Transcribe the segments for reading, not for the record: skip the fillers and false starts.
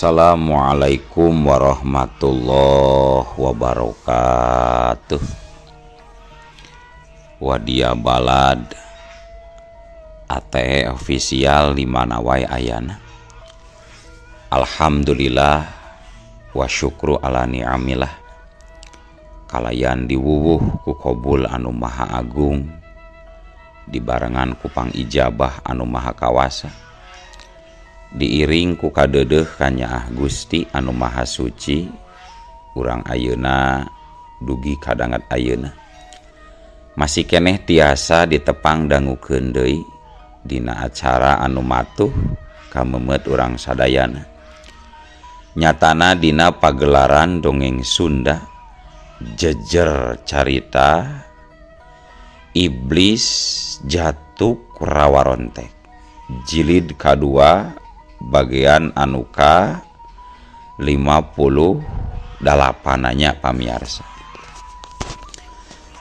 Assalamualaikum warahmatullahi wabarakatuh. Wadia Balad ATE official di mana wae ayana. Alhamdulillah wa syukru ala ni'amillah. Kalayan diwuwuh ku kobul anu maha agung, dibarengan ku pangijabah anu maha kawasa, diiring ku kadeudeuh kanyaah Gusti anu maha suci. Urang ayeuna dugi kadangat ayeuna masih keneh tiasa ditepang dangukeun deui dina acara anu matuh kamemet urang sadayana, nyatana dina pagelaran dongeng Sunda Jejer Carita Iblis Jatuk Rawarontek jilid kadua bagian anuka 58-nya. Pamiarsa,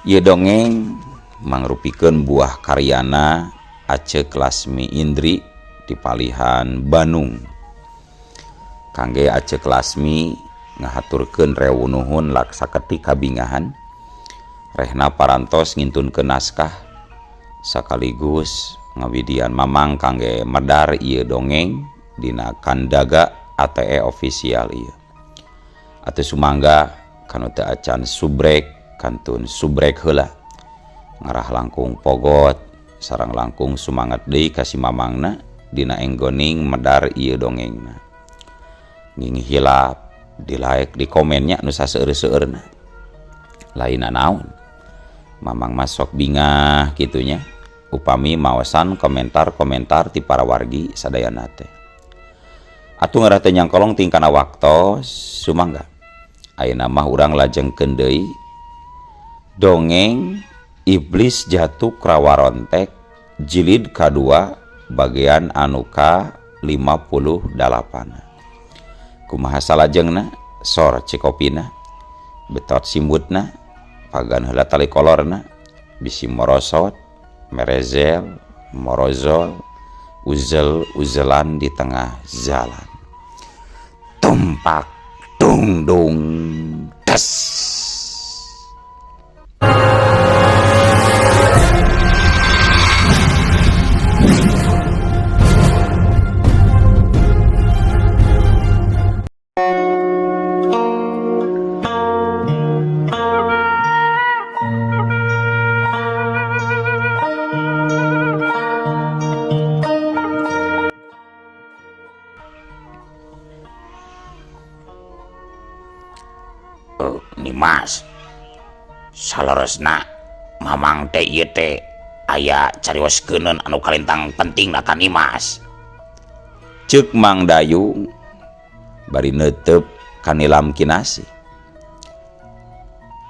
ieu dongeng mangrupikeun buah karyana Acek Lasmi Indri di palihan Bandung. Kangge Acek Lasmi ngahaturkeun rewu nuhun laksaketik kabingahan rehna parantos ngintunkeun naskah sekaligus ngawidian Mamang kangge medar ieu dongeng dina kandaga ATE official ieu. Atuh sumangga kanu teu acan subrek, kantun subrek heula, ngarah langkung pogot sareng langkung sumangat deui ka si Mamangna dina enggoning medar ieu dongengna. Nging hilap di like, di komennya nu saseueur-seueurna. Lain naon, Mamang mah sok bingah kitunya upami maosan komentar-komentar ti para wargi sadayana teh. Atuh ngarah teu nyangkolong tingkana waktos, sumangga ayeuna mah urang lajengkeun deui dongeng Iblis Jatuk Rawarontek jilid kadua bagian anu ka 58. Kumaha salajengna? Sor cikopina, betot simbutna, pagan heula tali kolorna, bisi morosot merezel morozol uzel uzelan di tengah jalan. Tumpak dung dung tes. Nimas, saleresna Mamang teh ieu teh aya carioskeun anu kalintang penting ka Nimas. Ceuk Mang Dayung bari neuteup kanilam kinasih.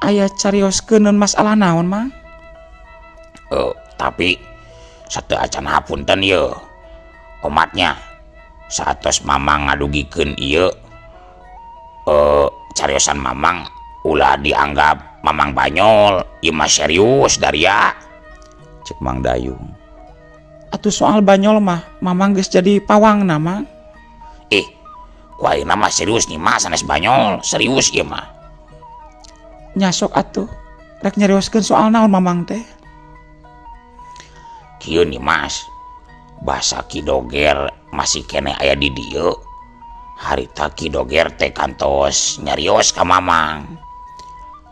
Aya carioskeun masalah naon, Mang? Tapi sateu acan hapunten ieu omatnya saatos Mamang ngadugikeun ieu cariosan Mamang ulah dianggap Mamang banyol, ieu mah serius daria. Cek Mang Dayung. Atuh soal banyol mah Mamang geus jadi pawangna, Mang. Ku ayeuna mah serius nih Mas, sanes banyol, serius ieu mah. Nyasok atuh, rek nyarioskeun soal naon Mamang teh? Kieu nih Mas, basa Ki Doger masih keneh aya di dieu. Harita Ki Doger teh kantos nyarios ka Mamang.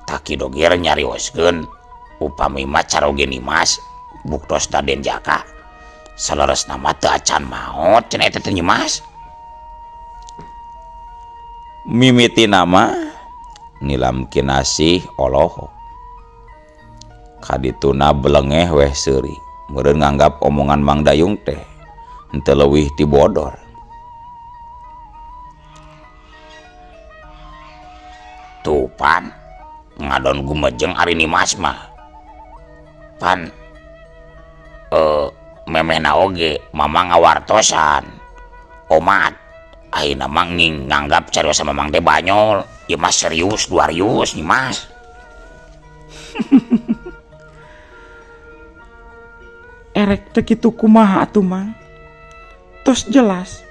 Tah Ki Doger nyarioskeun upami mah caroge Nimas buktos Raden Jaka saleresna mah teu acan maot cenah eta teh Nyimas. Mimiti nama Nilam Kinasih olohok kadituna belengeh weh seuri meureun nganggap omongan Mang Dayung teh henteu leuwih ti bodor. Tuh pan ngadon gumejeng ari Nimas mah pan memehna oge Mamang ngawartosan omat ayeuna mah nganggap cariosan Mamang teh banyol, ieu mah serius duarius Nimas. Erek teh kitu kumaha atuh Mang? Tos jelas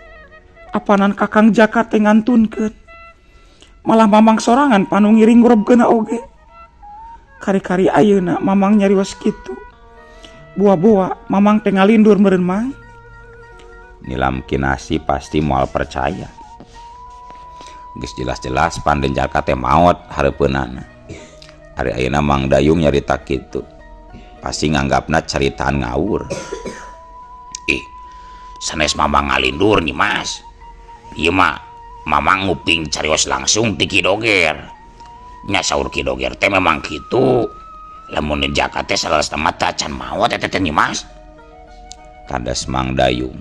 Apanan Kakang Jaka teh ngantunkeun. Malah Mamang sorangan panu ngiring ngurebkeunna oge. Kari-kari ayeuna Mamang nyarios kitu. Boa-boa Mamang teh ngalindur meureun Mang. Nilam Kinasih pasti moal percaya. Geus jelas-jelas pan Den Jaka teh maot hareupeunana. Ari ayeuna Mang Dayung nyarita kitu. Pasti nganggapna caritaan ngawur. Ih, sanes Mamang ngalindur nih Mas. Ieu mah Mamang nguping carios langsung ti Ki Doger. Nya saur Ki Doger teh memang kitu. Lamun Den Jaka teh saleresna mah teh acan maot eta teh nih Mas. Tandas Mang Dayung.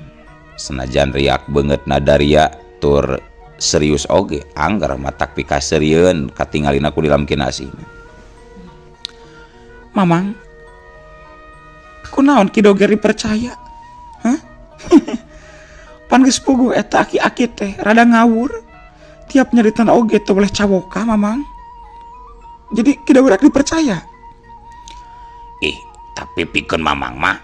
Senajan riak beungeut nadaria tur serius oge angger matak pikaseurieun katingalina ku Nilam Kinasih. Mamang, kunaon Ki Doger dipercaya? Hah? Pan geus puguh eta aki-aki teh rada ngawur. Tiap nyaritan oge teu boleh cawoka Mamang. Jadi Ki Doger dipercaya. Ih, tapi pikeun Mamang mah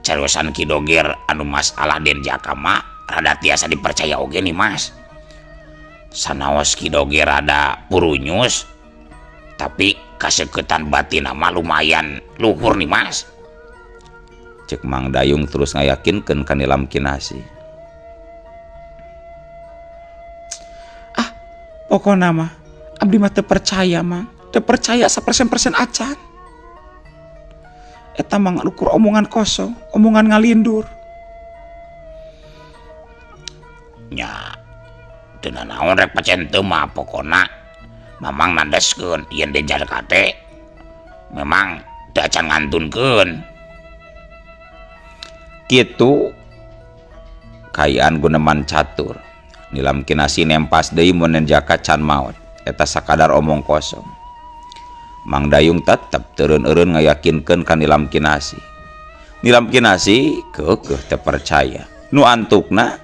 cariosan Ki Doger anu masalah Den Jaka mah rada tiasa dipercaya oge nih Mas. Sanaos Ki Doger rada purunyus, tapi kaseketan batin mah lumayan luhur nih Mas. Cek Mang Dayung terus ngayakinkeun ka Nilam Kinasih. Ah, pokona mah abdi mah teu percaya Mang, teu percaya sapersen-persen acan. Eta mah ngukur omongan kosong, omongan ngalindur. Nya, teu nanaon rek pacen teu mah pokona Mamang nandeskeun yen Den Jaka teh memang teu acan ngantunkeun. Kitu kayaan guneman catur. Nilam Kinasih nempas deui mun Den Jaka can maot. Eta sakadar omong kosong. Mang Dayung tetep teureun-eureun ngayakinkeun ka Nilam Kinasih. Nilam Kinasih keukeuh teu percaya. Nu antukna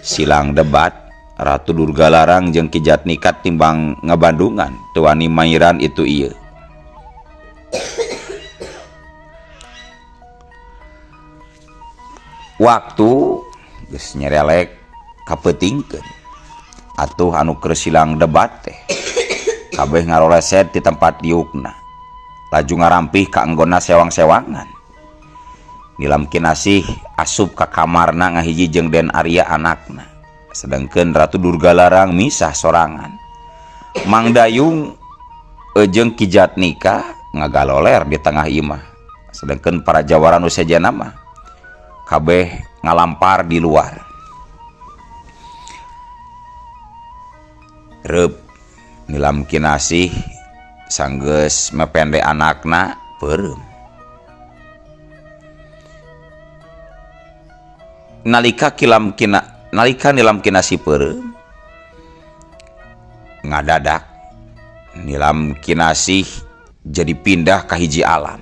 silang debat Ratu Durga Larang jeung Ki Jatnika timbang ngabandungan teu wani mairan itu ieu. Waktu geus nyerelek kapeutingkeun. Atuh anu keur silang debat teh kabeh ngaroleset di tempat diukna. Laju ngarampih ka anggona sewang-sewangan. Nilam Kinasih asup ka kamarna ngahiji jeung Den Arya anakna. Sedangkeun Ratu Durga Larang misah sorangan. Mang Dayung jeung Ki Jatnika ngagaloler di tengah imah. Sedangkeun para jawara nu sejenna mah kabeh ngalampar di luar. Reup Nilam Kinasih sanggeus mepende anakna peureum. Nalika Nilam Kinasih peureum ngadadak Nilam Kinasih jadi pindah ka hiji alam.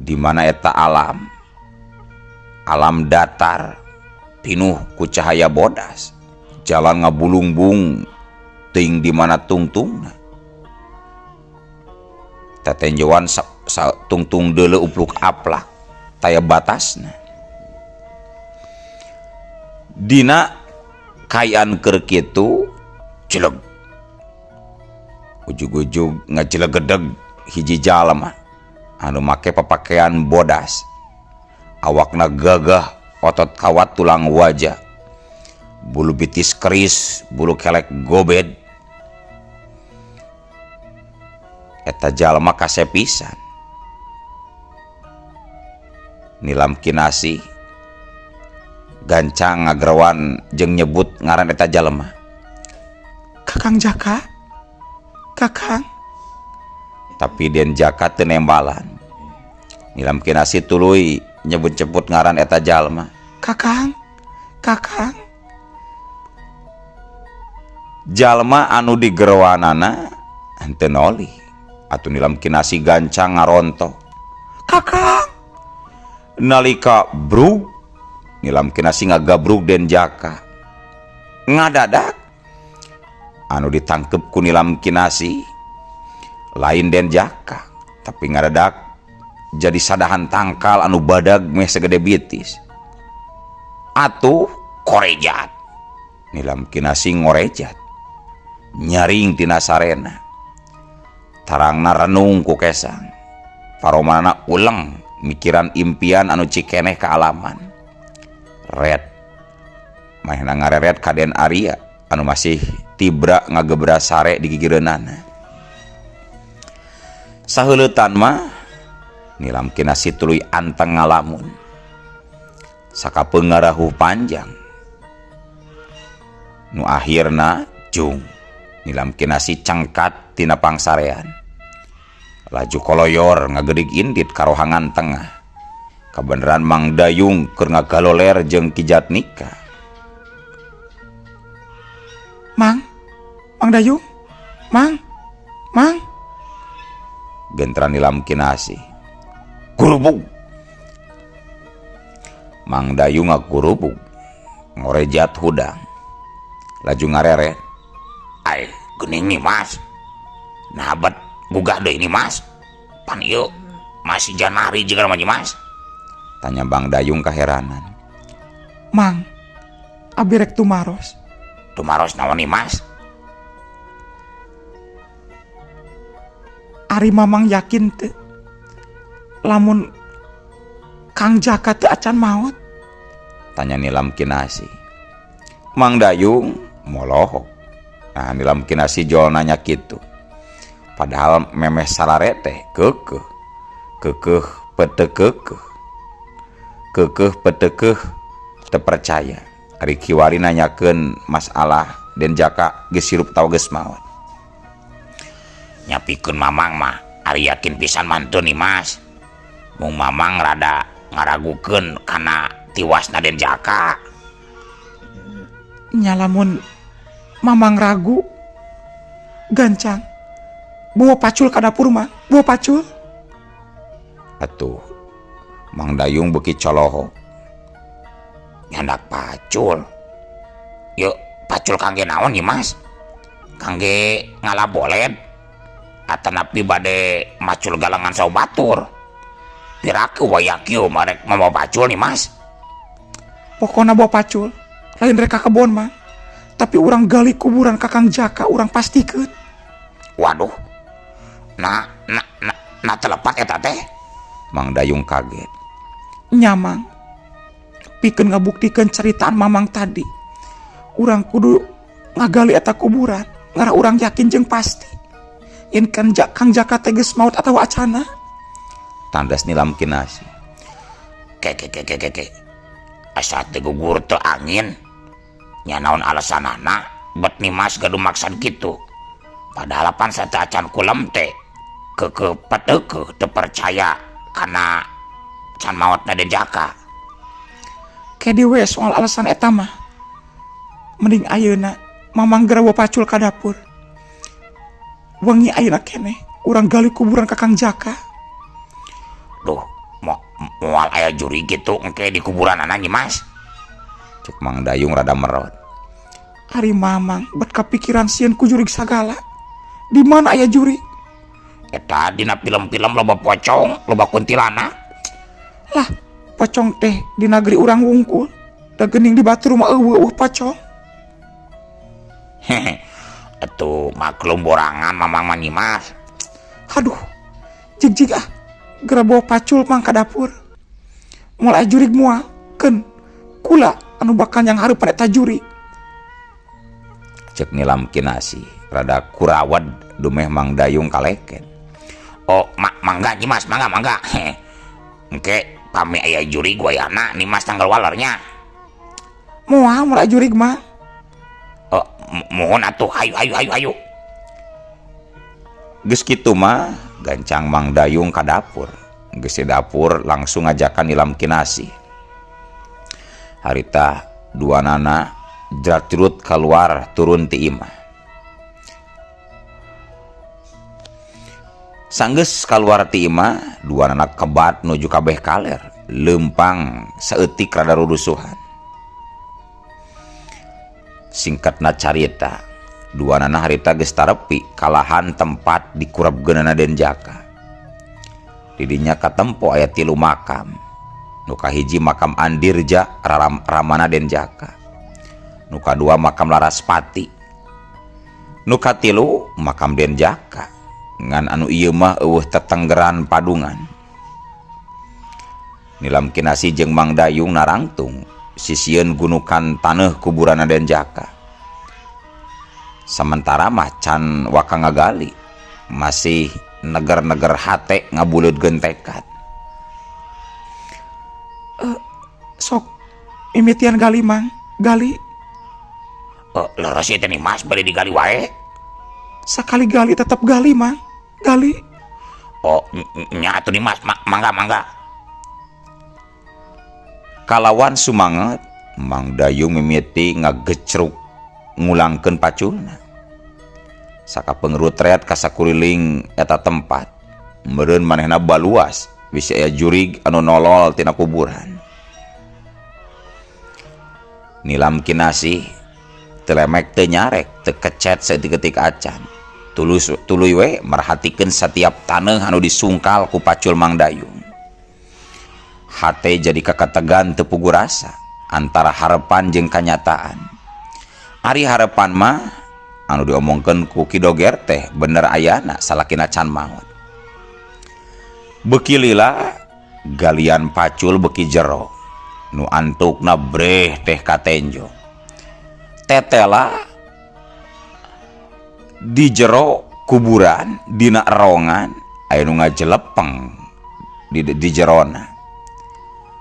Di mana eta alam? Alam datar pinuh ku cahaya bodas. Jalan ngabulungbung teuing di mana tungtungna. Tatenjoan sa tungtung deuleu upluk aplak taya batasna. Dina kayan keur kitu jeleg. Ujug-ujug ngajelegedeg hiji jalma anu make papakaian bodas. Awakna gagah, otot kawat tulang wajah, bulu bitis keris, bulu kelek gobed. Eta jalma kasep pisan. Nilam Kinasih gancang ngagerowan jeung nyebut ngaran eta jalma. Kakang Jaka, Kakang. Tapi Den Jaka teu nembalan. Nilam Kinasih tuluy nyebut-nyebut ngaran eta jalma. Kakang, Kakang. Jalma anu digerowanana henteu nolih. Atuh Nilam Kinasih gancang ngarontok. Kakang. Nalika brug Nilam Kinasih ngagabrug Den Jaka. Ngadadak anu ditangkep ku Nilam Kinasih lain Den Jaka, tapi ngadadak jadi sadahan tangkal anu badag meh segede bitis. Atuh Korejat. Nilam Kinasih ngorejat. Nyaring tina sarena. Tarangna renung ku kesang. Paromanana uleng mikiran impian anu cikeneh kaalaman. Red. Manehna ngareret ka Den Arya anu masih tibra ngagebra sare di gigireunana. Saheuleutan mah Nilam Kinasih tuluy anteng ngalamun. Sakapeung ngarahuh panjang. Nu akhirna jung Nilam Kinasih cengkat tina pangsarean. Laju koloyor ngagedig indit ka rohangan tengah. Kabeneran Mang Dayung keur ngagaloler jeung Ki Jatnika. Mang, Mang Dayung, Mang, Mang. Genteran Nilam Kinasih. Gurubug. Mang Dayung ngagurubug. Ngorejat hudang. Laju ngareret. Ai, geuning nih Mas. Nah bet gugah deui nih Mas. Pan ieu masih Januari jeung mah Mas. Tanya Bang Dayung kaheranan. Mang, abi rek tumaros. Tumaros naon nih Mas? Ari Mamang yakin teu lamun Kang Jaka teu acan maot? Tanya Nilam Kinasih. Mang Dayung molohok. Nah, Nilam Kinasih jol nanya kitu. Padahal memeh sarare teh keukeuh. Keukeuh petekeuh. Keukeuh petekeuh teu percaya. Ari kiwari nanyakeun masalah Den Jaka geus hirup atawa geus maot. Nyapikeun Mamang mah ari yakin pisan manteu nih Mas. Mung Mamang rada ngaragukeun kana tiwasna Den Jaka. Nya lamun Mamang ragu gancang bawa pacul ka dapur mah, bawa pacul. Atuh Mang Dayung beuki coloho. Nyandak pacul. Yuk pacul kangge naon nih Mas? Kangge ngala boled atanapi bade macul galangan saw batur. Piraku waya kieu marek mawa pacul nih Mas. Pokona bawa pacul, lain rek ka kebon mah. Tapi urang gali kuburan ka Kang Jaka urang pastikeun. Waduh. Nah, nah, nah, nah telepat eta teh. Mang Dayung kaget. Nya Mang. Pikeun ngabuktikeun ceritaan Mamang tadi. Urang kudu ngagali eta kuburan, ngarah urang yakin jeung pasti. Yen kan Kang Jaka teh geus maot atawa acana. Tandas Nilam Kinasih. Ke ke ke ke ke ke. Asa teh gugur teu angin. Nya naon alasanana bet nih Mas gaduh maksad kitu. Padahal pan sateuacan kulem teh keukeuh petekeuh teu percaya kana can maotna Den Jaka. Kedi we soal alasan eta mah. Mending ayeuna Mamang geura bawa pacul ka dapur. Wengi ayeuna keneh urang gali kuburan ka Kang Jaka. Duh, moal aya juri kitu engke di kuburanana nyi Mas. Cek Mang Dayung rada merot. Ari Mamang bet kapikiran sieun ku jurig sagala. Di mana aya jurig? Eta dina film-film loba pocong, loba kuntilanak. Lah, pocong teh di nagri urang wungkul. Da geuning di batur mah eueuh pocong. Hehe. Atuh maklum borangan Mamang mah nyi Mas. Aduh, jig-jig ah. Geura bawa pacul mang ka dapur. Moal aya jurig moal, keun kula anu bakal yang hareupan eta jurig. Cek Nilam Kinasih rada kurawat dumeh Mang Dayung kaleken. Oh, mangga nyi Mas, mangga mangga. Heh. Engke pami aya jurig wayahna nih Mas tanggal walernya. Moal moal aya jurig mah. Oh, mohon atuh, hayu hayu hayu hayu. Geus kitu mah gancang Mang Dayung ka dapur. Geus di dapur langsung ngajakan Nilam Kinasih. Harita dua nana jerat-jerut keluar turun ti imah. Sanggeus kaluar ti imah, dua nana kebat nuju kabeh kaler, leumpang saeutik rada rurusuhan. Singkatna carita, dua nana harita geus tarepi kalahan tempat dikurepgeunana Den Jaka. Didinya katempo aya 3 makam. Nu kahiji makam Andirja ramana Den Jaka. Nu kadua makam Laraspati. Nu katilu makam Den Jaka. Ngan anu ieu mah eueuh tetenggeran padungan. Nilam Kinasih jeung Mang Dayung narangtung sisieun gunukan taneuh kuburan Den Jaka. Sementara mah can waka ngagali, masih neger-neger hate ngabuleudkeun tekad. Sok mimitian gali Mang, gali. Leres ieu teh nih Mas, bade digali wae. Sakali gali tetep gali Mang, gali. Oh, nya atuh nih Mas, mangga mangga. Kalawan sumanget Mang Dayung mimiti ngagecruk ngulangkeun paculna. Sakapeung rutret ka sakuriling eta tempat. Meureun manehna baluas bisi aya jurig anu nolol tina kuburan. Nilam Kinasih teu lemek teu nyarek teu kecet saeutik-eutik acan. Tulus tuluy we merhatikeun satiap taneuh anu disungkal ku pacul Mang Dayung. Hate jadi kakategan teu puguh rasa antara harepan jeung kanyataan. Ari harepan mah anu diomongkeun ku Ki Doger teh bener ayana salakina can maot. Beuki lila galian pacul beuki jero nu antukna breh teh katenjo. Tetela di jero kuburan dina rongan aya nu ngajelepeng di jerona.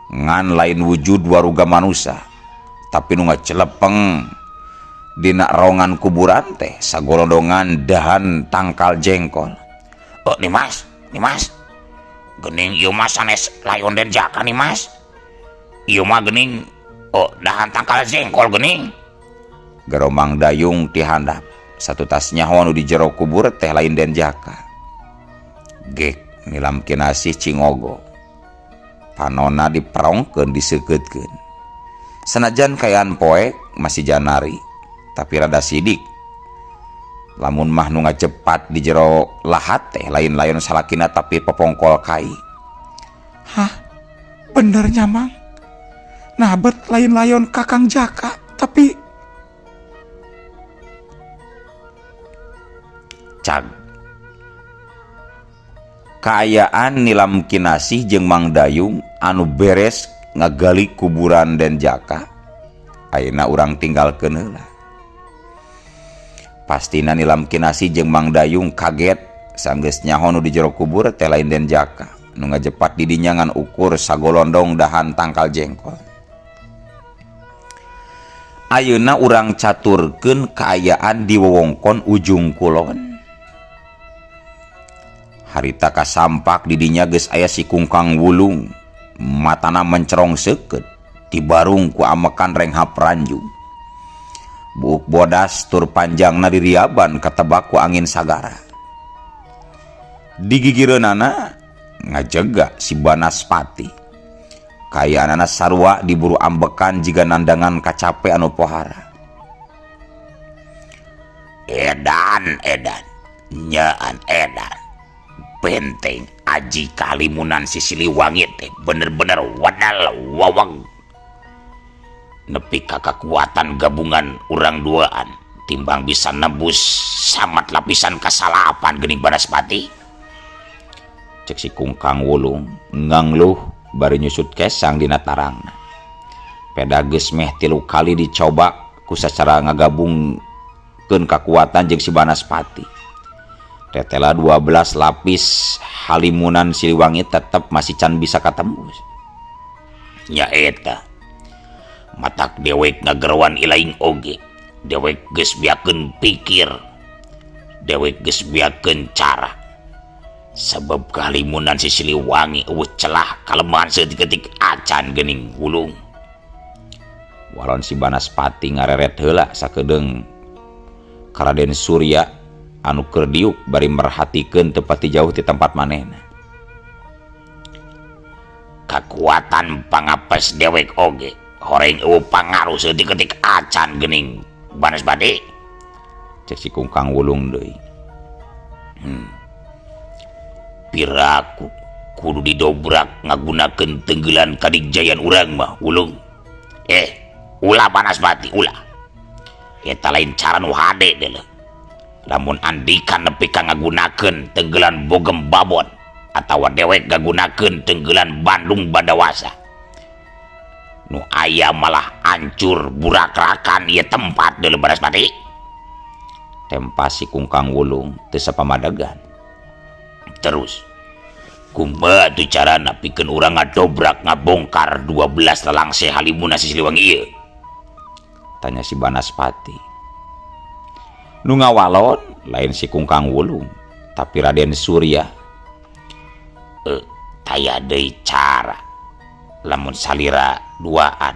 Ngan lain wujud waruga manusa tapi nu ngajelepeng dina rongan kuburan teh sagolondongan dahan tangkal jengkol. Oh, nih Mas, nih Mas. Gening ieu mah sanes layon Den Jaka nih Mas. Ieu mah gening oh dahan tangkal jengkol gening. Gero Mang Dayung ti handap satutas nyaho nu di jero kubur teh lain Den Jaka. Gek Nilam Kinasih cingogo. Panona diperongkeun disekeutkeun. Sanajan kaayaan poek masih janari tapi rada sidik. Lamun mah nu ngacepat di jero lahat teh lain-lain salakina tapi popongkol kai. Hah? Bener nya Mang? Nah bet lain layon Kakang Jaka tapi cag. Kaayaan Nilam Kinasih jeung Mang Dayung anu beres ngagali kuburan Den Jaka ayeuna urang tinggalkeun heula. Pastina Nilam Kinasih jeung Mang Dayung kaget sanggeus nyaho nu di jero kubur teh lain Den Jaka nu ngajepat di dinya ngan ukur sagolondong dahan tangkal jengkol. Ayeuna urang caturkeun kaayaan di wewengkon Ujung Kulon. Harita kasampak di dinya geus aya si Kungkang Wulung, matana mencerong seukeut, tibarung ku amekan renghap ranjung. Buuk bodas tur panjangna diriaban katebak ku angin sagara. Di gigireunana ngajega si Banaspati. Kayaanana sarua diburu ambekan jiga nandangan kacape anu pohara. Edan edan, nyaan edan. Benteng aji kalimunan si Siliwangi teh bener-bener wadal wawang. Nepi ka kakuatan gabungan urang duaan timbang bisa nebus samat lapisan kasalapan geuning Banaspati. Cek si Kungkang Wulung ngangluh bari nyusut kesang dina tarangna. Peda geus meh 3 kali dicoba ku sacara ngagabungkeun kakuatan jeung si Banaspati. Tetela 12 lapis halimunan Siliwangi tetep masih can bisa katembus. Nyaeta matak dewek ngageroan ilaing oge. Dewek geus biakeun pikir, dewek geus biakeun cara. Sebab kalimunan si Siliwangi eueuh celah kalemahan saeutik-eutik acan geuning wulung. Walon si Banaspati ngareret heula sakedeung ka Raden Surya anu keur diuk bari merhatikeun teu pati jauh ti tempat manehna. Kakuatan pangapes dewek oge horeng eueuh pangaruh saeutik-eutik acan geuning Banaspati. Cek si Kungkang Wulung deui. Piraku kudu didobrak ngagunakeun tenggelan kadigjayan urang mah Wulung. Ulah Banaspati ulah. Eta lain cara nu hade deuleu. Lamun andika nepi ka ngagunakeun tenggelan bogem babon atawa dewek ngagunakeun tenggelan Bandung Bandawasa. Nu aya malah hancur burakrakan ieu tempat deuleu Banaspati. Tempas si Kungkang Wulung teu sapamadegan. Terus kumaha tuh carana pikeun urang ngadobrak ngabongkar 12 lalangse halimuna si Siliwangi ieu? Tanya si Banaspati. Nu ngawalon lain si Kungkang Wulung, tapi Raden Surya. Taya deui cara lamun salira duaan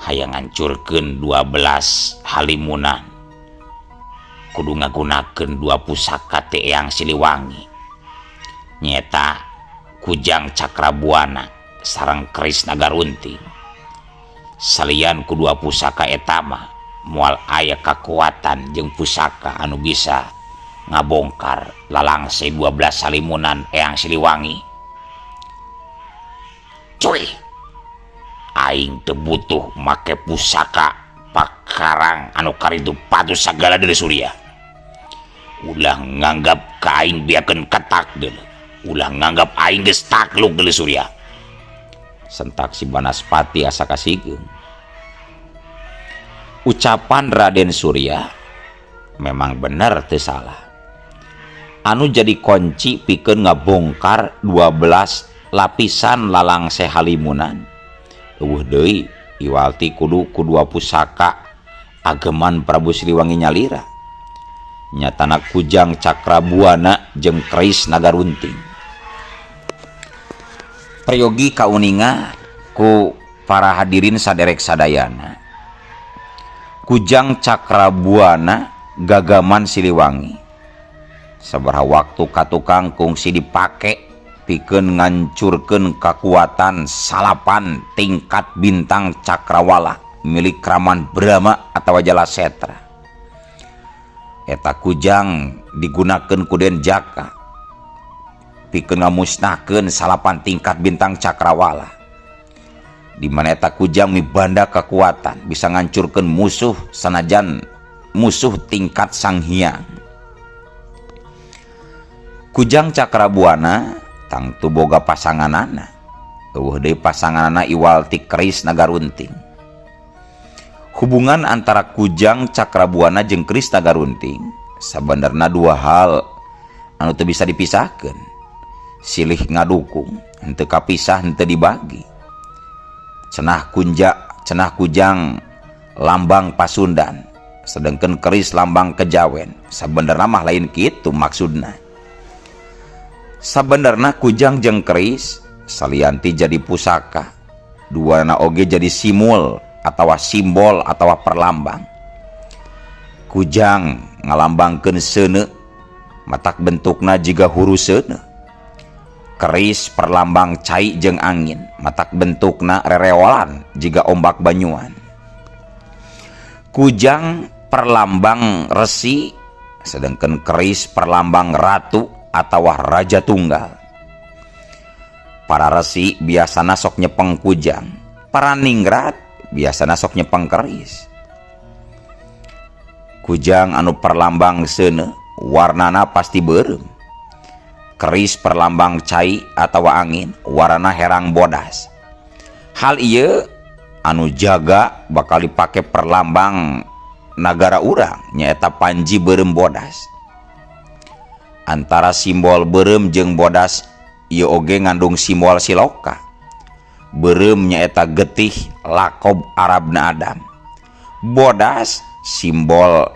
hayang ngancurkeun 12 halimunan kudu ngagunakeun dua pusaka teh Eyang Siliwangi, nyaeta Kujang Cakrabuana sareng Keris Nagarunting. Salian ku dua pusaka eta mah moal aya kakuatan jeung pusaka anu bisa ngabongkar lalangse 12 halimunan Eyang Siliwangi. Cuy, aing teu butuh make pusaka pakarang anu karitu patuh sagala deuleu Surya. Ulah nganggap ka aing biakeun ketak deuleu. Ulah nganggap aing geus takluk deuleu Surya. Sentak si Banaspati asa kasigeung. Ucapan Raden Surya memang bener teu salah. Anu jadi kunci pikeun ngabongkar 12 lapisan lalangse halimunan eueuh deui iwalti kudu ku dua pusaka ageman Prabu Siliwangi nyalira, nyatana Kujang Cakrabuana jeung Keris Nagarunting. Peryogi kauninga ku para hadirin saderek sadayana, Kujang Cakrabuana gagaman Siliwangi sabaraha waktu katukang kungsi dipake pikeun ngancurkeun kakuatan salapan tingkat bintang cakrawala milik Kraman Brahma atawa Jalasetra. Eta kujang digunakeun ku Den Jaka pikeun ngamusnahkeun salapan tingkat bintang cakrawala, di mana eta kujang mibanda kekuatan bisa ngancurkeun musuh sanajan musuh tingkat sang hyang. Kujang Cakrabuana tangtu boga pasanganana, eueuh deui pasanganana iwal ti Keris Nagarunting. Hubungan antara Kujang Cakrabuana jeung Keris Nagarunting sabenerna dua hal anu teu bisa dipisahkeun, silih ngadukung, henteu kapisah henteu dibagi. Cenah kunja, cenah kujang lambang Pasundan, sedangkan keris lambang Kejawen. Sabenerna mah lain kitu maksudna. Sabenerna kujang jeung keris salianti jadi pusaka, duana oge jadi simul atawa simbol atawa perlambang. Kujang ngalambangkeun seuneu, matak bentukna jiga huruf seuneu. Keris perlambang cai jeung angin, matak bentukna rerewolan jiga ombak banyuan. Kujang perlambang resi, sedangkan keris perlambang ratu atawa raja tunggal. Para resi biasana sok nyepeng kujang, para ningrat biasana sok nyepeng keris. Kujang anu perlambang seuneu, warnana pasti beureum. Keris perlambang cai atawa angin, warna herang bodas. Hal ieu anu jaga bakal dipake perlambang nagara urang, nyaeta panji beureum bodas. Antara simbol beureum jeung bodas ieu oge ngandung simbol siloka. Beureum nyaeta getih lakob Arabna Adam. Bodas simbol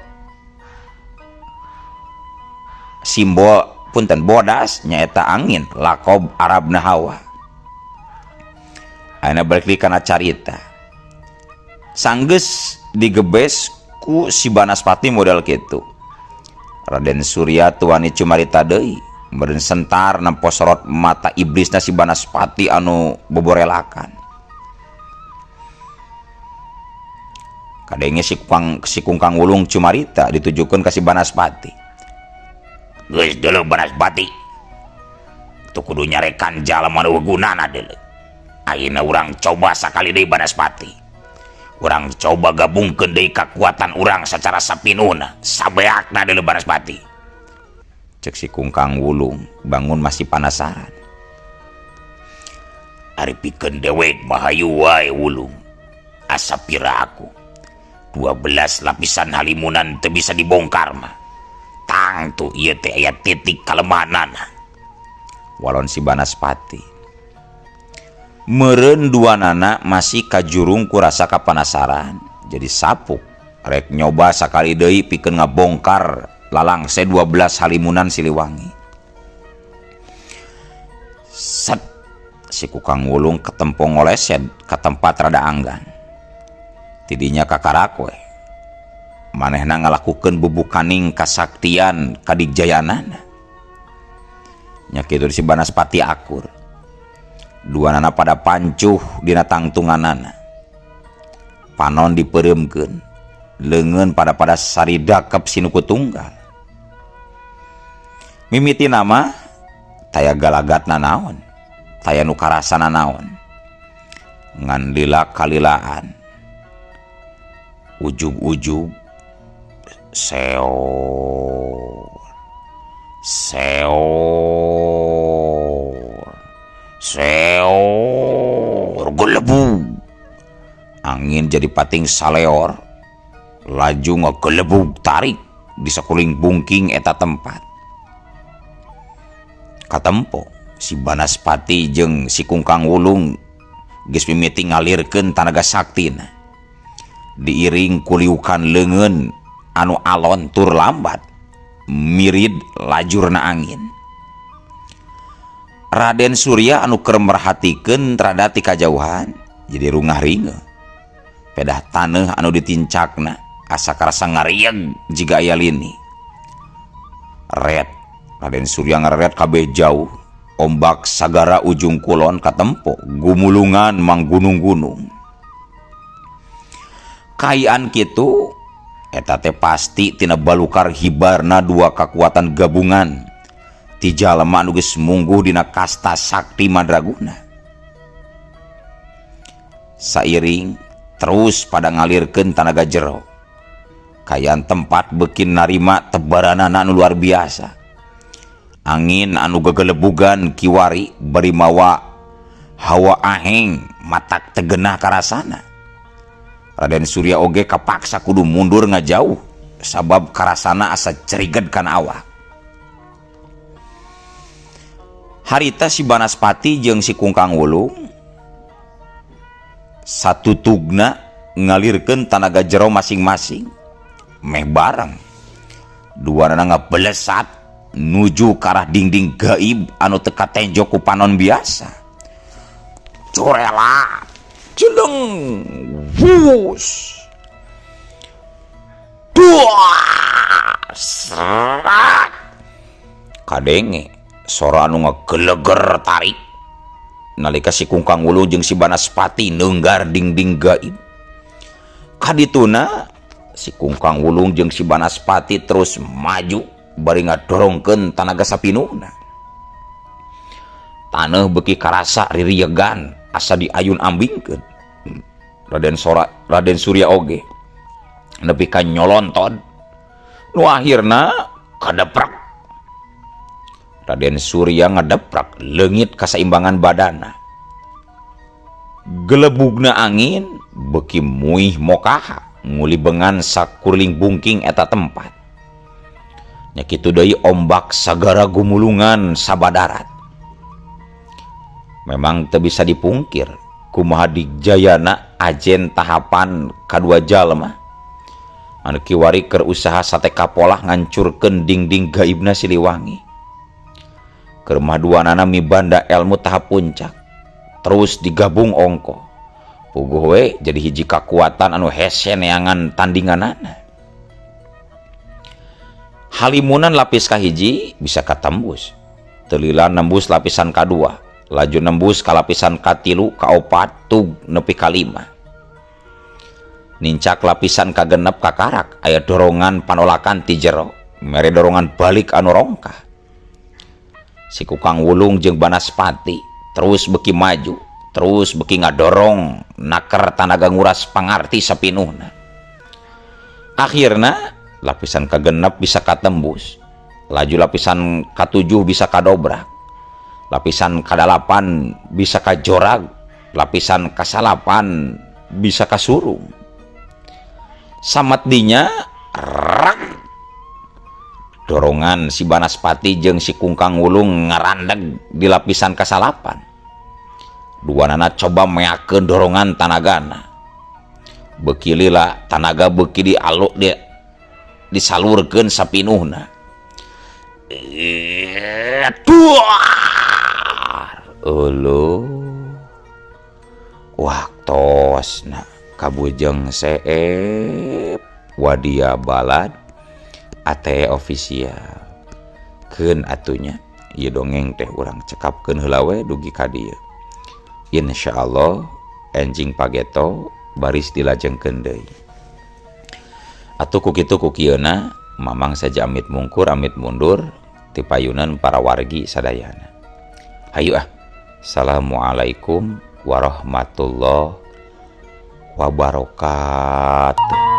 simbol punten bodas nyaeta angin lakob Arabna Hawa. Ayeuna balik deui kana carita. Sanggeus digebes ku si Banaspati model kitu. Raden Surya tuani cumarita deui, meureun sentar nempo sorot mata iblisna si Banaspati anu boborelakan. Kadenge si Kungkang Wulung cumarita ditujukeun ka si Banaspati. Geus deuleu Banaspati, teu kudu nyarekan jalma nu gunana deuleu. Ayeuna urang coba sakali deui Banaspati. Urang coba gabungkeun deui kakuatan urang sacara sapinuhna, sabeakna deuleu Banaspati. Cek si Kungkang Wulung bangun masih panasaran. Ari pikeun dewek mah hayu wae Wulung. Asa pira aku. 12 lapisan halimunan teu bisa dibongkar mah. Tangtu ieu teh aya titik kalemahanana. Walon si Banaspati. Meureun duanana masih kajurung ku rasa kapanasaran, jadi sapuk rek nyoba sakali deui pikeun ngabongkar lalangse 12 halimunan Siliwangi. Set si Kukang Wulung ketempo ngolesed ka tempat rada anggan. Tidinya kakarak we. Manehna ngalakukeun bubukaning kasaktian kadigjayanana. Nya kitu si Banaspati akur. Duanana pada pancuh dina tangtunganana. Panon dipereumkeun, leungeun pada saridakep sinuku tunggal. Mimiti nama taya galagatna naon, taya nu karasana naon. Ngan lila kalilaan. Ujug-ujug seor seor seor gelebug. Angin jadi pating saleor, laju ngegelebug tarik di sakuling bungking eta tempat. Katempo si Banaspati jeung si Kungkang Wulung geus mimiti ngalirkeun tanaga saktina. Diiring kuliukan leungeun anu alon tur lambat mirid lajurna angin. Raden Surya anu keur merhatikeun rada ti kajauhan jadi rungah ringe. Pedah taneuh anu ditincakna asa karasa ngarieg jiga aya lini. Red Raden Surya ngareret kabeh jauh, ombak sagara ujung kulon katempo gumulungan manggunung-gunung. Kayaan kitu eta teh pasti tina balukar hibarna dua kakuatan gabungan ti jalma anu geus mungguh dina kasta sakti madraguna. Sairing terus pada ngalirkeun tanaga jero. Kayan tempat beuki narima tebaranana anu luar biasa. Angin anu gegelebugan kiwari bari mawa hawa aheng matak tegenah karasana. Raden Surya oge kapaksa kudu mundur ngajauh sabab karasana asa ceriged kana awak. Harita si Banaspati jeung si Kungkang Wulung satutugna ngalirkeun tanaga jero masing-masing meh bareng. Duanana ngabelesat nuju ka arah dingding gaib anu teu katenjo ku panon biasa. Curela jeleng wus dua serat kadenge sora anu ngegeleger tarik nalika si Kungkang Wulung jeung si Banaspati neunggar dingding gaib. Kadituna si Kungkang Wulung jeung si Banaspati terus maju bari ngadorongkeun tanaga sapinuhna. Taneuh beuki karasa ririegan asa diayun ambingkeun. Raden Surya oge nepi ka nyolonton nu akhirna kadeprak. Raden Surya ngedeprak leungit kasaimbangan badana. Gelebugna angin beuki muih mokaha ngulibengan sakurling bungking eta tempat. Nya kitu deui ombak sagara gumulungan sabadarat. Memang teu bisa dipungkir kumaha digjayana ajen tahapan kadua jalma anu kiwari keur usaha sate kapolah ngancurkeun dingding gaibna Siliwangi. Keur mah duanana mibanda elmu tahap puncak terus digabung ongko puguh we jadi hiji kakuatan anu hese neangan tandinganana. Halimunan lapis kahiji bisa katembus, telila nembus lapisan kadua, laju nembus ka lapisan katilu, kaopat, tug nepi kalima. Nincak lapisan kagenep kakarak aya dorongan panolakan ti jero, mere dorongan balik anu rongkah. Si Kukang Wulung jeung Banaspati terus beuki maju, Terus beki ngadorong naker tanaga nguras pangarti sapinuhna. Akhirna lapisan kagenep bisa katembus, laju lapisan katujuh bisa kadobrak, lapisan kadalapan bisa kajorag, lapisan kasalapan bisa kasurung. Samat dinya rak dorongan si Banaspati jeung si Kungkang Wulung ngarandeg di lapisan kasalapan. Duanana coba meakeun dorongan tanagana. Beuki lila tanaga beuki dialuk dia disalurkeun sapinuhna. Duar. Euleuh. Waktosna kabujeng seep wadia balad ATE official. Keun atunya ieu dongeng teh urang cekapkeun heula we dugi ka dieu. Insyaallah enjing pageto baris dilajengkeun deui. Atuh ku kitu ku kieuna Mamang saja amit mungkur amit mundur ti payunan para wargi sadayana. Hayu ah. Assalamualaikum warahmatullahi wabarakatuh.